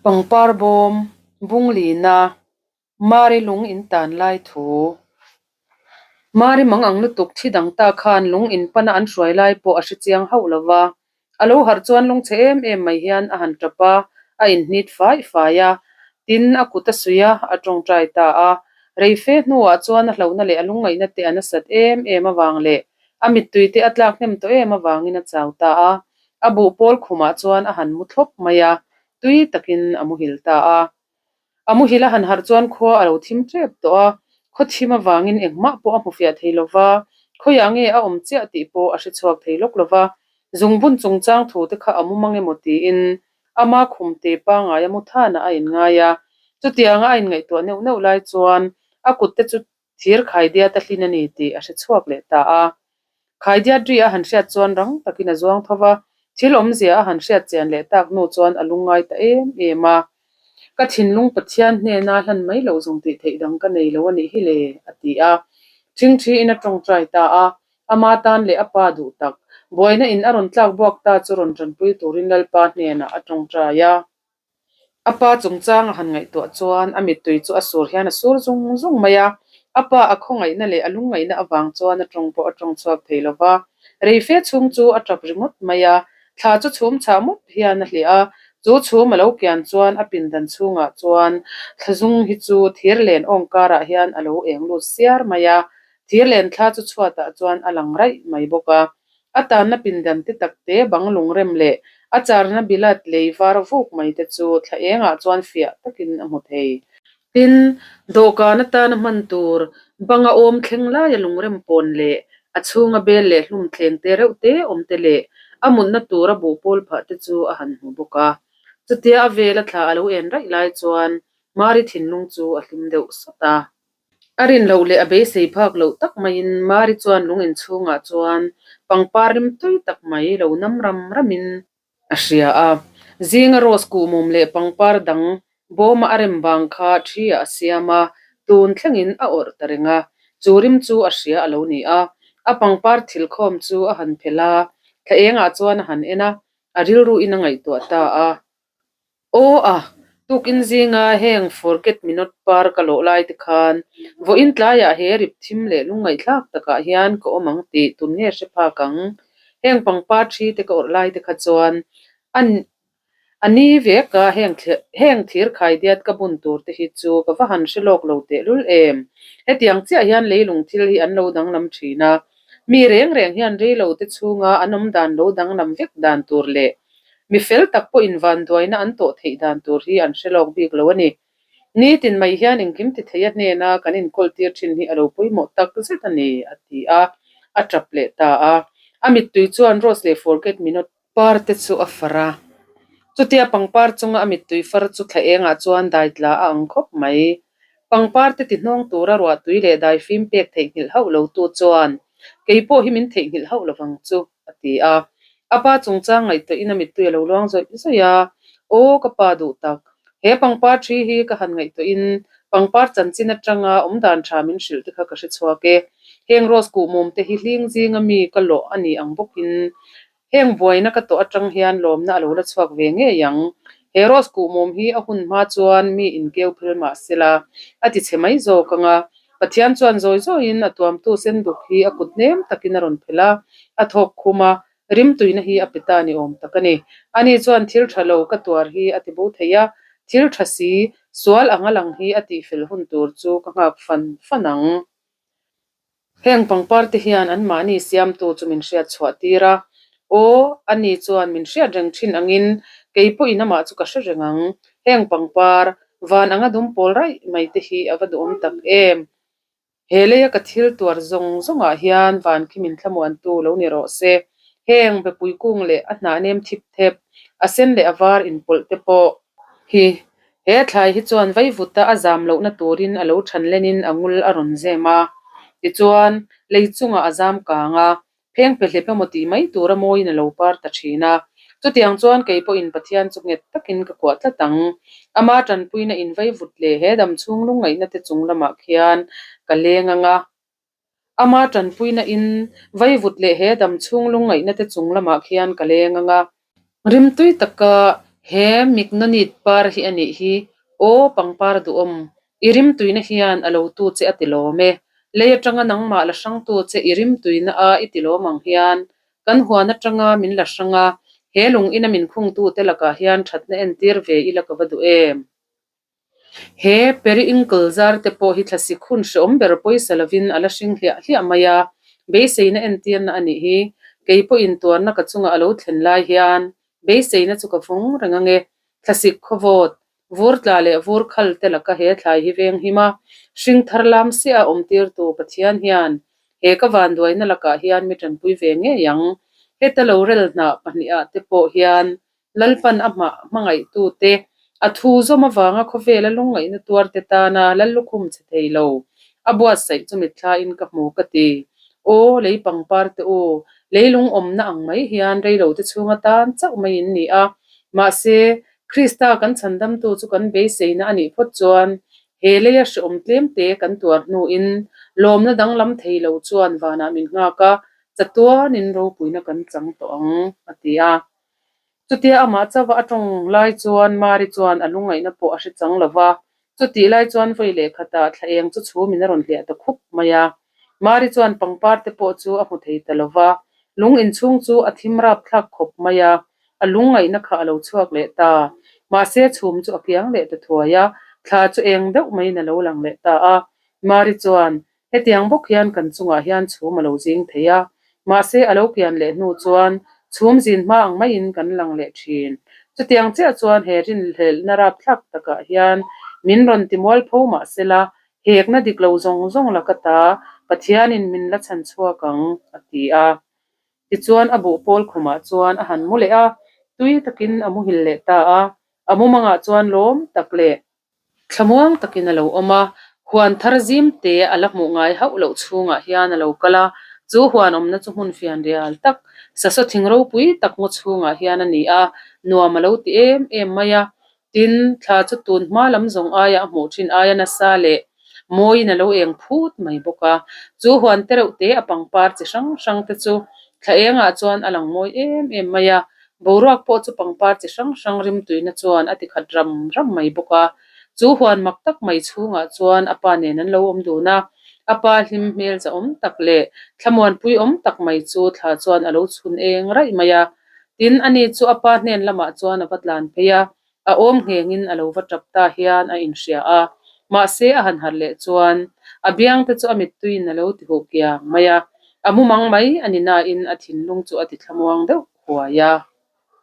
Pangpar bawm, Bunglina, Mari lung in tan lai thu. Mari mang ang lutuk thi dang ta khan lung in pana an hruai lai pawh a hre chiang hauh lo va. A lo harh chuan lungchhe em em mai hian a han tap a, a inhnit fai fai a. Tin, a kut a suih a, a tawngtai ta a. Rei fe hnuah chuan a hlauhna leh a lungngaihna te a nasat em em avang leh a mittui te a tlak hnem tawh em avangin a chau ta a. A buhpawl khumah chuan a han mu thlawp mai a, tui takin a muhil ta a. A muhil a han harh chuan khua a lo thim tep tawh a, khaw thim avangin engmah pawh a hmu fiah thei lo va, khawiah nge a awm chiah tih pawh a hre chhuak thei lawk lo va, zungbun chungchang thu te kha a mu mang emaw tiin ama khum te pangai a mu thanah a inngai a, chutianga a inngaihtuah neuh neuh lai chuan a kut te chu Thir khaidiat a hlin a ni tih a hre chhuak leh ta a. Khaidiat ri a han hriat chuan rang takin a zuang tho va, thil awmzia a han hriat chian leh tak hnu chuan a lungngai ta em em a. Ka thinlung Pathian hnena hlan mai loh zawng tih theih dang ka nei lo a nih hi le, a ti a. Ṭhingṭhiin a ṭawngṭai ta a, ama tan leh a pa duh tak, buaina in a rawn tlak buak ta chu rawn ṭanpui turin Lalpa hnenah a ṭawngṭai a. A pa chungchang a han ngaihtuah chuan a mittui chu a sur hian a sur zung zung mai a. A pa a khawngaihna leh a lungngaihna avang chuan a tawng pawh a tawng chhuak thei lo va. Rei fe chhung chu a tap ringawt mai a. Thla chu chhum chhah mup hian a hliah a. Chu chhum a lo kian chuan a pindan chhungah chuan thlazung hi chu thir len awng karah hian a lo eng lut siar mai a. Thir len thla chu chhuatah chuan a lang raih mai bawk a. A tanna pindan te tak te bang lungrem leh a charna bilat lei var vuk mai te chu thla engah chuan fiah takin a hmu thei. Tin, dawhkan atana hman tur banga awm thleng laia lungrem pawn leh a chhunga bel leh hlum thleng te reuh te awm te leh a mutna tura buhpawl phah te chu a han hmu bawk a. Chutia a vela thla a lo en raih lai chuan Mari thinlung chu a hlim deuh sawt a. A rin loh leh a beisei phak loh tak maiin Mari chuan lung inchhungah chuan pangpar rim tui tak mai lo nam ram ramin a hria a. Zinga rose kuhmum leh pangpar dang bawma a rem vang kha thi-ah a siam a, tun thlengin a awrh ta reng a. Chu rim chu a hria a lo ni a. A pangpar thil khawm chu a han phelh a, thla engah chuan a han en a, a rilruin a ngaihtuah ta a. Aw a, tukin zinga heng forget me not par ka lawh lai te khan vawiin tlaiah he rip thim leh lungngaihthlak takah hian ka awm ang tih tun nge hre phak ang. Heng pangpar thi te ka awrh lai te kha chuan a a ni vek a, heng heng thir khaidiat ka bun tur te hi chu ka va han hre lawk lo tehlul em. Hetiang chiah hian leilung thil hi an lo danglam thin a, mi reng reng hian reilo te chhunga an awm dan lo danglam vek dan tur leh Mi fel tak pawhin vanduaina an tawh theih dan tur hi an hre lawk bik lo a ni. Nitin mai hian engkim ti theia hnena kan inkawl tir thin hi a lo pawimawh tak zet a ni, a ti a, a tap leh ta a. A mittui chuan Rose leh Forget Me Not par te chu a far a. Chutia pangpar chunga a mittui far chu thla engah chuan dai tla a ang khawp mai. Pangpar te ti hnawng tura ruahtui leh daifim pek theihnghilh hauh lo tu chuan kei pawh hi min theihnghilh hauh lovang chu. a ti a. A pa chungchang ngaihtuahin a mittui a lo luang zawih zawih a, Aw ka pa duh tak, he pangpar thi hi ka han ngaihtuahin pangpar chanchin atanga awm dan tha min hrilh te kha ka hre chhuak e. Heng rose kuhmum te hi hling zinga mi ka lawh a ni ang bawkin heng buaina ka tawh atang hian lawmna a lo la chhuak ve ngei ang. He rose kuhmum hi a hun hma chuan mi inkeu phel mah sela a ti chhe mai zawk ang a, Pathian chuan zawi zawiin a tuamtu senduk hi a kut hnem takin a rawn phelh a, a thawk khum a, rimtuina hi a pe ta ni awm tak a ni. Ani chuan thil tha lo ka tuar hi a ti bo thei a, thil tha si, sual anga lang hi a tihfel hun tur chu ka nghak fan fan ang. Heng pangpar te hian anmahni siamtu chu min hriat chhuah tir a, Aw, ani chuan min hriat reng thin angin kei pawhin amah chu ka hre reng ang. Heng pangpar, van anga dum pawl raih mai te hi a va duhawm tak em! He leia ka thil tuar zawng zawngah hian van khi min thlamuantu lo ni rawh se. Heng bepui kung leh a hnah nem thip thep, a sen leh a var inpawlh te pawh hi. He thlai hi chuan vaivuta a zam lohna turin a lo than lenin a ngul a rawn zem a. Tichuan, lei chungah a zam kang a, Pheng pe hlep emaw tih mai tura mawiin a lo par ta thin a. Chutiang chuan kei pawhin Pathian chu nghet takin ka kuah tlat ang. Ama tanpuina invaivut leh he dam chhung lungngaihna te chung lamah khian ka leng ang a. Ama tanpuina in vaivut leh he dam chhung lungngaihna te chung lamah khian ka leng ang a. Rimtui taka He Mignonite par hi a nih hi, aw pangpar duhawm, i rimtuina hian a lo tu che a ti lawm e. Lei atanga nangmah la hrangtu che i rimtuina a i ti lawm ang hian kan huan atanga min la hrang a, he lung ina min khungtute lakah hian thatna entir ve ila ka va duh em? He periwinkle zar te pawh hi thlasik hun hreawm ber pawisa lovin a la hring hliah hliah mai a, beiseina entirna a nih hi. Kei pawhin tuarna ka chunga a lo thlen lai hian beiseina chu ka vung reng ange. Thlasik khawvawt, vur tla leh vur khal te laka he thlai hi veng him a, hring thar lam siah a awmtirtu Pathian hian he ka vanduaina lakah hian mi tanpui ve ngei ang. Heta lo rel hnah pahnihah te pawh hian Lalpan a hmah hmangaihtute, a thu zawm avanga khawvela lungngaihna tuarte tana Lallukhum che thei lo a buatsaih chu mitthlain ka hmu ka ti. Aw, lei pangpar te u, leilung awmna ang mai hian reilote chhunga tan chauh mai in ni a. Mahse, Krista kan chhandamtu chu kan beiseina a nih phawt chuan he leia hrehawm tlemte kan tuar hnuin lawmna danglam thei lo chuan vanah min nghak a, chatuanin ropuina kan chang tawh ang, a ti a. Chutia amah chauha a tawng lai chuan Mari chuan a lungngaihna pawh a hre chang lo va. Chutih lai chuan vawi leh khatah thla eng chu chhumin a rawn hliah ta khup mai a. Mari chuan pangpar te pawh chu a hmu thei ta lo va. Lung inchhung chu a thim rap thlak khawp mai a, a lungngaihna kha a lo chhuak leh ta. Mahse chhum chu a kiang leh ta thuai a, thla chu eng deuh maiin a lo lang leh ta a. Mari chuan Hetiang bawk hian kan chungah hian chhum a lo zing thei a, mahse a lo kian leh hnu chuan chhum zin hma ang maiin kan lang leh thin. Chutiang chiah chuan he rinhlelhna rapthlak takah hian min rawn ti mualpho mah sela, hekna dik lo zawng zawng laka ta Pathianin min la chhan chhuak ang, a ti a. Tichuan a buhpawl khumah chuan a han mu leh a, tui takin a muhil leh ta a, a mumangah chuan lawm tak leh Thlamuang takin a lo awm a, huan thar zim te a la hmuh ngai hauh loh chhungah hian a lo kal a, chu huan awmna chu hmun fian rial tak, sasaw thing ropui tak ngaw chhungah hian a ni a, nuam a lo ti em em mai a. Tin, thla chu tun hma lam zawng aia a hmuh thin aia nasa leh mawiin a lo eng phut mai bawk a. Chu huan te reuh te a pangpar chi hrang hrang te chu thla engah chuan a lang mawi em em mai a, Boruak pawh chu pangpar chi hrang hrang rimtuina chuan a tikhat ram ram mai bawk a. Chu huan mak tak mai chhungah chuan a pa nen an lo awm dun a. A pa hlim hmel zahawm tak leh thlamuanpui awm tak mai chu thla chuan a lo chhun eng raih mai a. Tin, ani chu a pa hnen lamah chuan a va tlan phei a. A awm nghengin a lo va tap ta hian a inhria a, mahse a han harh leh chuan a biang te chu a mittuiin a lo ti huh kiang mai a, a mumang mai a ni nain a thinlung chu a ti thlamuang deuh huai a.